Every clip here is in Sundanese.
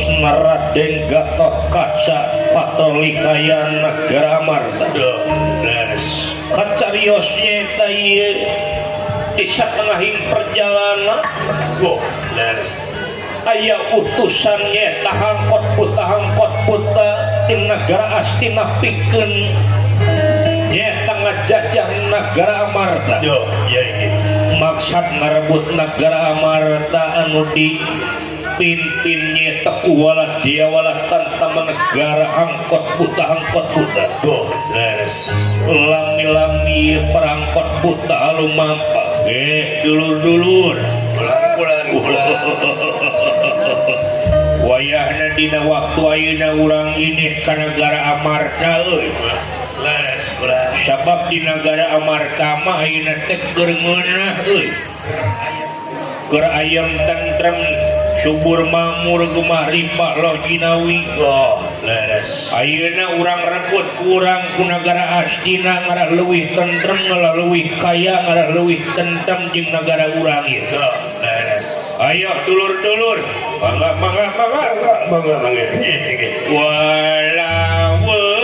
Diutusna Raden Gatotkaca patroli kaya negara Amarta. Leres. Kacarios nyaeta ieu di satengahing perjalanan. Oh, leres. Aya utusan nyaeta hangkot puta ti nagara Astina pikeun nyaeta ngajajah nagara Amarta. Yo, iya iki. Maksad ngarebut nagara Amarta anu dipimpin nyaeta ku Waladia Walatantama negara angkot puta. Oh, leres. Lami-lami perangkot puta lumampa dulur-dulur. Pulang pulang. Wayahna dina waktu ayeuna urang ini ka nagara Amarta euy. Leres kula. Sabab di nagara Amarta mah ayeuna teh keur ngeunah euy. Keur ayam tentrem, subur makmur, gemah ripah loh jinawi. Oh, leres. Ayeuna urang rebut kurang ku nagara Astina ngarah leuwih tentrem, ngarah leuwih kaya, ngarah leuwih tentrem jeung nagara urang ieu. Oh, leres. Ayo dulur-dulur, mangga mangga mangga. Mangga mangga. Nggih, nggih. Wala wala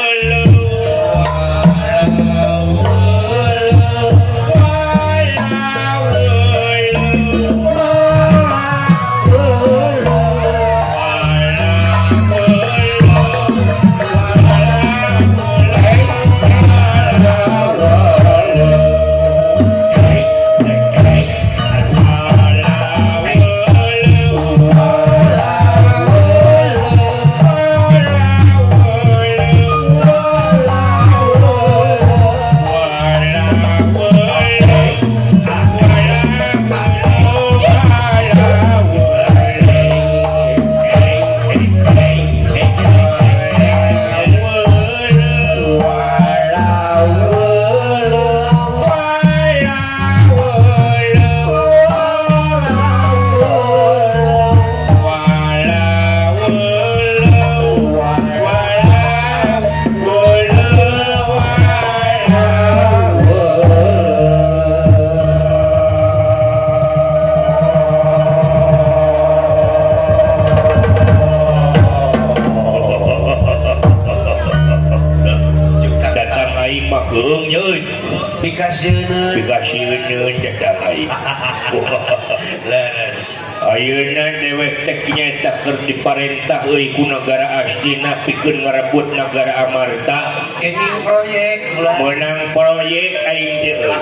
datang aing mah keung euy. Dikasieun. Dikasieun datang aing. Leres. Ayeuna dewek teh nyaeta keur diparentah euy ku nagara Astina pikeun ngarebut nagara Amarta. Kenging proyek ulah. Meunang proyek aing teh euy.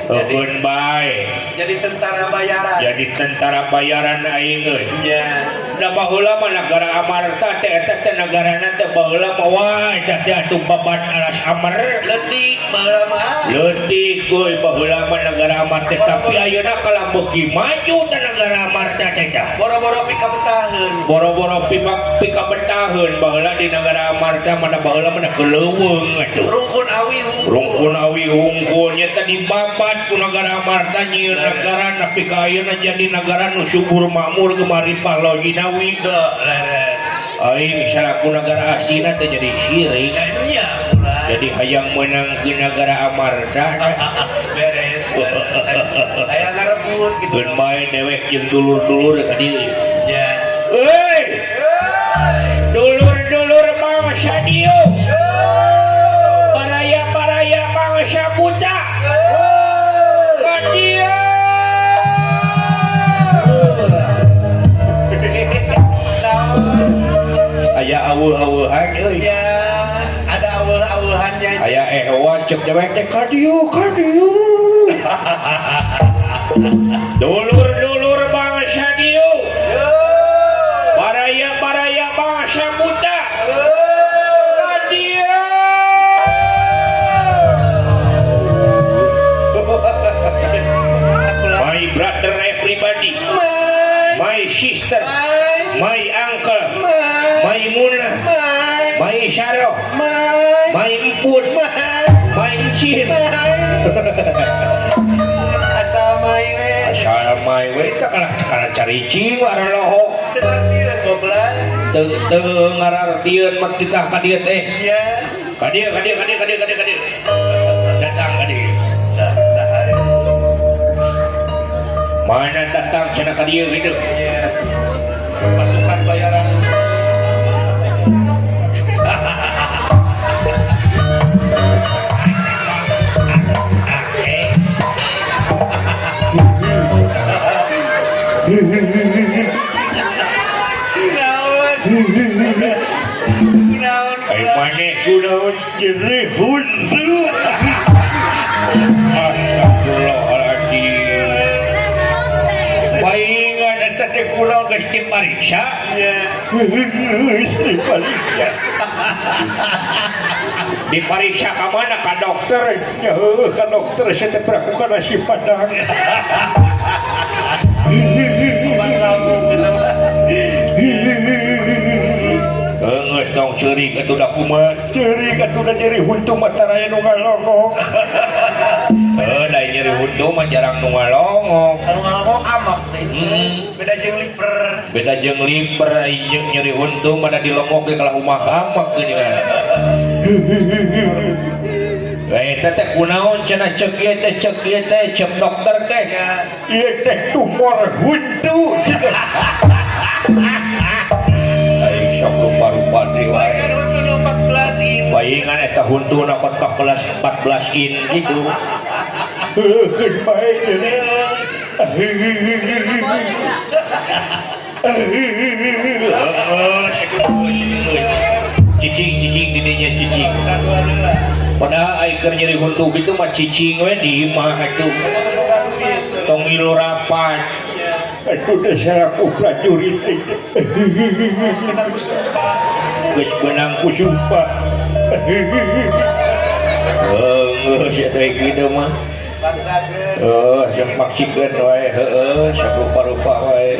Eukeun bae. Jadi tentara bayaran. Jadi tentara bayaran aing euy. Nya. Da baheula mah nagara Amarta teh eta teh nagarana teh baheula mah wah eta teh atuh babat alas Amar. Leutik baheula mah. Leutik euy baheula mah nagara Amarta, tapi ayeuna kalah beuki maju teh nagara Amarta teh tah. Boro-boro pikabetaheun. Boro-boro pikabetaheun baheula di nagara Amarta mana baheula mah keleuweung atuh. Rungkun awi hungkul. Rungkun awi hungkul nya teh dibabat ku nagara Amarta nyieun nagara nepi ka ayeuna jadi nagara nu subur makmur gemah ripah loh jinawi. Leres. Aing salaku nagara Astina teh jadi sirik. Nya ulah. Jadi hayang menang ke nagara Amarta. Beres. Hayang ngarebut gitu. Keun bae dewek jeung dulur-dulur ka dieu. Ya. Euy, dulur-dulur bangsa dieu. Baraya-baraya bangsa buta. Ka dieu. Aya aweuh-aweuhan euy. Ya, ada aweuh-aweuhannya. Aya ewan cek dewek teh ka dieu, ka dieu. Dulur-dulur bangsa dieu. Baraya-baraya bangsa buta. Ka dieu. My brother everybody, my sister, my uncle, my Muna, my Syaro, my Empun, my Encin. Asal mai we. Asal mai we teh kalah kalah cari jiwa lohok. Teu ngartieun goblok. Teu teu ngarartieun mah titah ka dieu teh. Nya. Ka dieu ka dieu ka dieu ka dieu ka dieu ka dieu. Datang ka dieu. Tah saha? Mana datang cenah ka dieu gitu. Nya. Kunaon? Kunaon? Ai maneh kunaon nyeri huntu. Astagfirullahaladzim. Paingan eta teh kunaon geus dipariksa? Iya. Dipariksa. Dipariksa ka mana? Ka dokter. Ya heueuh ka dokter saya teh perakukan nasi padang. Obat lambung gitu mah. Geus tong ceurik atuh da kumaha? Ceurik atuh da nyeri huntu mah taraya nu ngalongok. Heuh da nyeri huntu mah jarang nu ngalongok. Kalau ngalongok amak deh. Beda jeung liver. Beda jeung liver jeung nyeri huntu mah da dilongok ge kalah umah amak geuningan. Eta teh kunaon cenah ceuk ieu teh ceuk ieu teh ceuk dokter teh. Ieu teh tumor huntu. Aing sok rupa-rupa deui wae. Paingan huntu nu 14 in. Paingan eta huntuna 14 in gitu. Heuh bae nyeri. Cicing cicing di dinya cicing. Padahal ai keur nyeri huntu kitu mah cicing we di imah atuh. Tong ngilu rapat. Atuh teh salaku prajurit teh. Geus menang ku sumpah. Geus menang ku sumpah. Heuh, geus eta kitu mah. Bangsakeun. Heuh, sok maksikeun wae heueuh, sok rupa-rupa wae.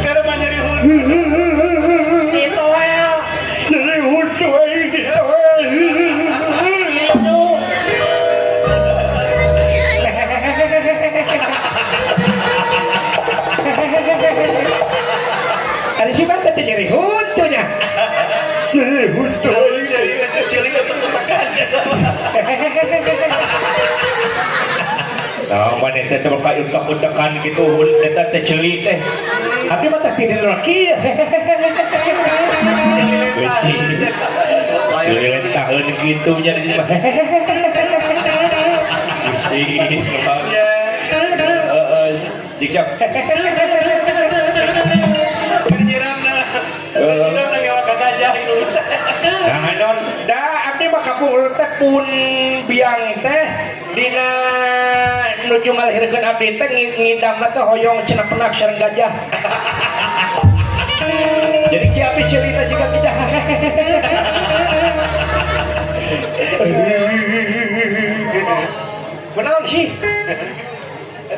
Karena nyeri huntu. Ditoel. Nyeri huntu aing ditoel. Itu. Ari si Bata teh nyeri huntu nya. Nyeri huntu. Halus nyeri teh ceuli utek-utekan. Nah, maneh teh teh ka utek-utekan kitu eta teh ceuli teh. Abdi mah teh tidur kieu. Ceuli lentaheun. Ceuli lentaheun kitu nya di mah. Gusti. Ya. Heeh, jika Keur nyiramna. Keur nyiramna ngewa ka gajah itu. Nah, non, da abdi mah kapungkur teh pun biang teh dina nuju ngalahirkeun abdi teh ngidamna teh hoyong cenah penak sareng gajah. Jadi ki abdi cerita juga tidak. Kunaon sih?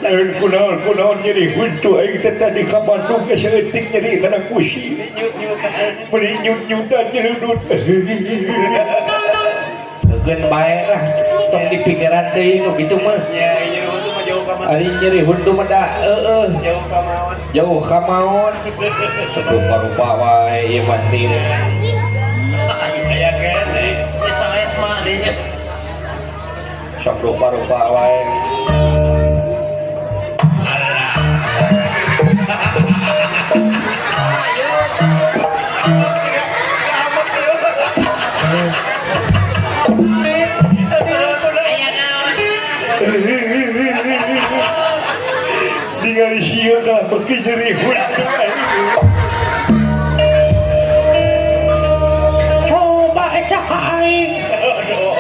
Lain kunaon kunaon nyeri huntu aing teh tadi ka Bandung ge saeutik nyeri kana kusi. Nyut-nyutan. Beli nyut-nyutan nyerudut. Geun bae lah tong dipikiran deui nu kitu mah. Ya, nyeri huntu mah jauh ka maot. Ari nyeri huntu mah da heueuh Jauh ka maot. jauh ka maot. Rupa-rupa wae ieu mah teh. Aya keneh. Geus sanes mah dinya. Sok rupa-rupa wae. Amak sih. Aya naon? Ningali sieun lah beuki nyeri huntu aing. Coba eta ka aing. Aduh.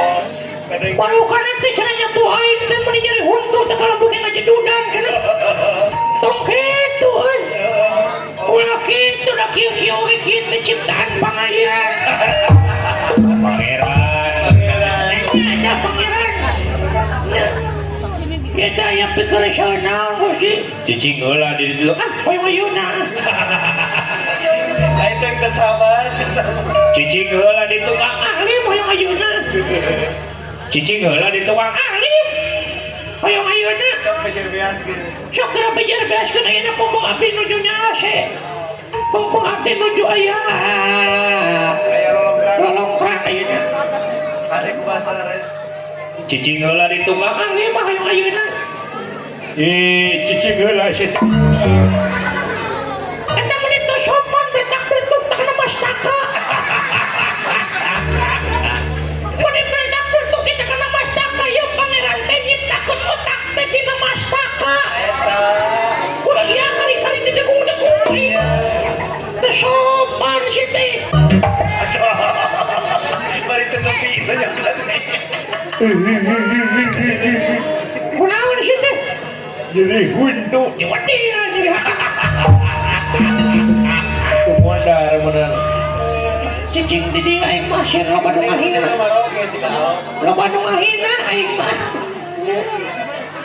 Kadang Waduh kana teh cenah nyapu aing teh meuni nyeri huntu teh kalau beuki ngajedudan cenah. Tong kitu euy. Ulah kitu da kieu-kieu oge kieu teh ciptaan pangeran. Pangeran. Nya pangeran. Eta aya pikir naon Gusti? Cicing heula di ditu. Ah, hoyong ayeuna. Aing teh teu sabar. Cicing heula di tukang Ahli hoyong ayeuna. Cicing heula di tukang Ahli hoyong ayeuna. Sok bejer beaskeun. Sok geura bejer beaskeun ayeuna pompong abdi nuju nyaose. Pompong abdi nuju aya Aya lolongkrang. lolongkrang ayeuna. Arek pasar. Cicing heula di tukang Ah, ieu mah hayang ayeuna. Ih, cicing heula sia. Eta mun itu sopan betak-betuk tak kena mastaka. Mun betak-betuk kita kena mastaka, ieu pangeran teh nyiptakeun otak teh dina mastaka. Eta. Ku sia kali-kali didegung-degung. Teu sopan si teh. Bari teu ngopi banyak lagi. Kunaon si teh? Jadi huntu. Diwati jadi. Kumandar menang. Cicing di dieu aing mah sieun loba nu ngahina. Loba nu ngahina aing mah.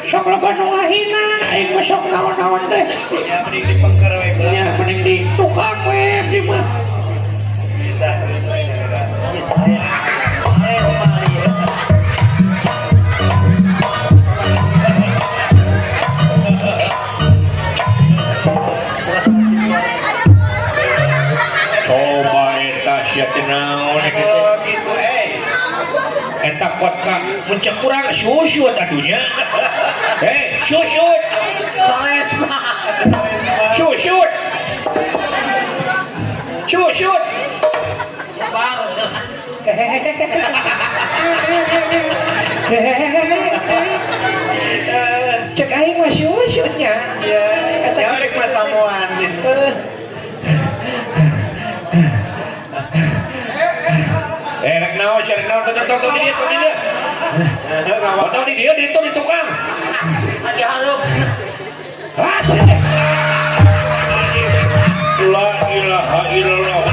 Sok loba nu ngahina aing mah sok naon-naon teh. Ya mending di pengker we. Ya mending di tukang we abdi mah. Bisa. Sanes mah dia. Coba eta sia teh naon eta teh. Oh gitu eh. Eta kuat ka mun cek urang susut atuh nya. Hei, susut, Sanes mah. susut. Susut. Bang. Cek aing mah susutnya. Ya, ya arek mah samoan. Eh, rek naon sia rek naon tong tong tong di dieu tong di dieu. Tong di dieu di itu di tukang. Adi hareup. Ah, sia teh. La ilaha illallah.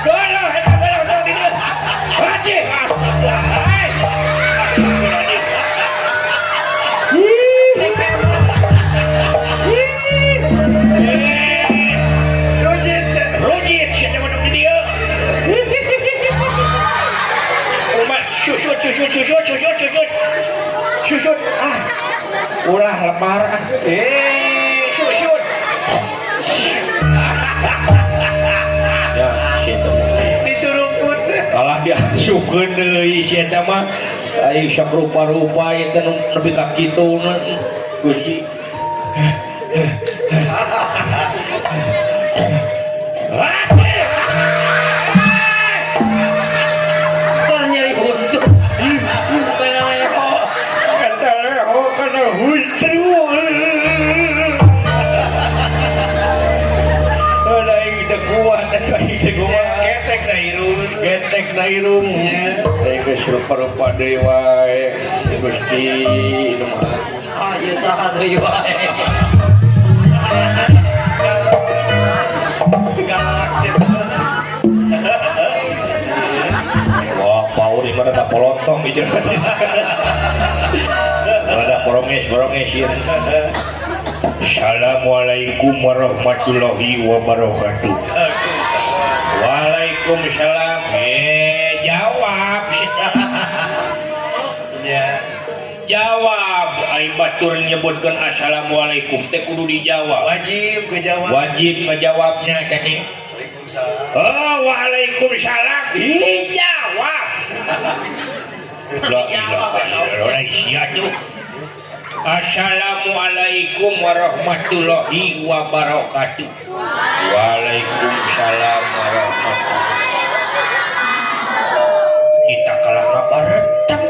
Dolah, eta dolah tong di dieu. Haji. Astagfirullah. Astagfirullahaladzim. Eh, Rujit. Rujit sia teh mah di dieu. Umat susut susut susut susut susut susut ah ulah lebar ah eh susut ya situ Disuruput. kalah dia sukeun deui si eta mah ai sok rupa-rupa ieu teh nu nepi ka kitu Gusti. Keur nyeri huntu. Teleho. Eta leho kana huntu. Ada aing teu kuat, eta aing teu kuat. Ketek na irung. Getek na irung. Aing geus rupa-rupa deui wae. Gusti nu maha. Ah, ieu saha deui wae. Galak sih. Wah, paur ieu mah rada polontong ieu. Rada boronges-boronges ieu. Assalamualaikum warahmatullahi wabarakatuh. Waalaikumsalam. Eh, jawab. Ya. Jawab. Ai batur nyebutkeun assalamualaikum teh kudu dijawab. Wajib ngejawab. Wajib ngejawabnya tadi. Waalaikumsalam. Oh, waalaikumsalam. Dijawab. La ilaha illallah sia tuh. Assalamualaikum warahmatullahi wabarakatuh. Waalaikumsalam warahmatullahi. Kita kalah kabaretan.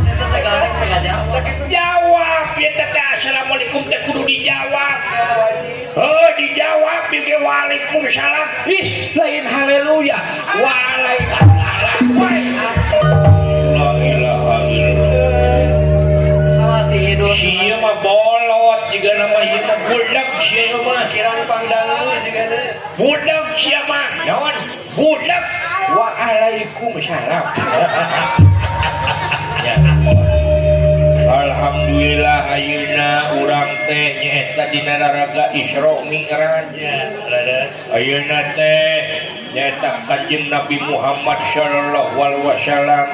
Eta teh galak teh ngajawab. Jawab ya teh assalamualaikum teh kudu dijawab. Wajib. Oh, dijawab ieu waalaikumsalam. Ih, lain haleluya. Waalaikumsalam. Woi. La ilaha illallah. Awati hidup. Sia mah bolot juga nama ieu mah budak sia mah. Kirang pangdangu sigana. Budak sia mah. Naon? Budak. Waalaikumsalam. Ya. Alhamdulillah ayeuna urang teh nyaeta dina naraga Isra Mi'raj. Ya, leres. Ayeuna teh nyaeta Kanjeng Nabi Muhammad sallallahu alaihi wasallam.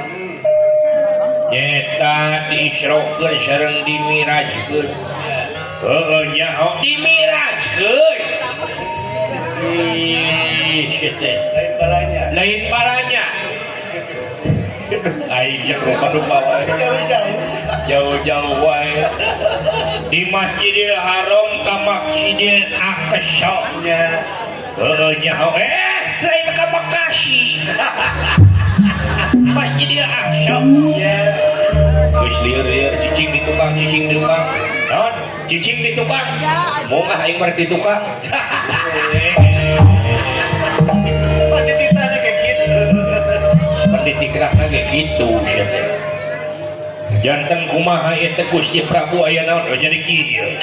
Nyaeta diisrokeun sareng dimirajkeun. Ya. Heueuh nyaho dimirajkeun. Ih, teh. Lain Balanya. Lain balanya. Aing jeung rupa-rupa wae. Jauh-jauh. Jauh-jauh wae. Di Masjidil Haram ka Masjidil Aqsa. Nya. Heeh nyaho lain ka Bekasi. Masjidil Aqsa. Nya. Geus lieur-lieur cicing di tukang, cicing di tukang. Naon? Cicing di tukang. Moga aing mah di tukang. Pandititana kayak gitu. Pendidikan ge kitu sia teh. Janten kumaha ieu teh Gusti Prabu aya naon? Oh, jadi kieu.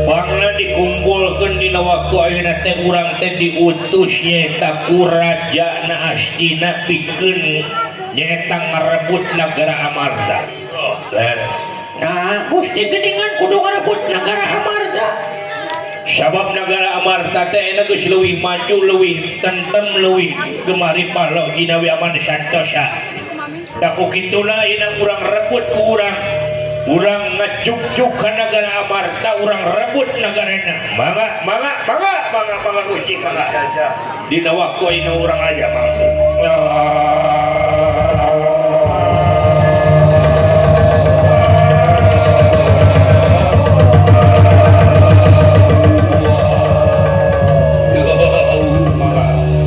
Pangna dikumpulkeun dina waktu ayeuna teh urang teh diutus nyaeta ku rajana Astina pikeun nyaeta ngarebut nagara Amarta. Leres. Nah, Gusti geuningan kudu ngarebut nagara Amarta. Sabab nagara Amarta teh enak geus leuwih maju, leuwih tentem, leuwih gemari paloh jinawi aman santosa. Da ku kituna ayeuna urang rebut ku urang. Urang ngecuk-cuk ka nagara Amarta, urang rebut nagarana. Mangga, mangga, mangga, mangga, mangga Gusti mangga. Gajah. Dina waktu ayeuna urang aja mangga.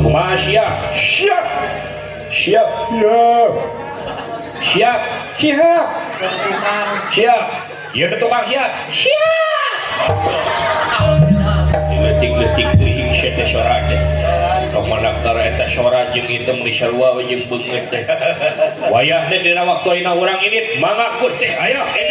Kumaha siap? Siap. Siap. Siap. Siap. Siap. Tukang. Siap. Ieu teh tukang siap. Siap. Leutik-leutik teuing sia teh sora teh. Tong manakar eta sora jeung ieu teh meuni sarua we jeung beungeut teh. Wayah teh dina waktu ayeuna urang ini mangga Gusti ayo ini.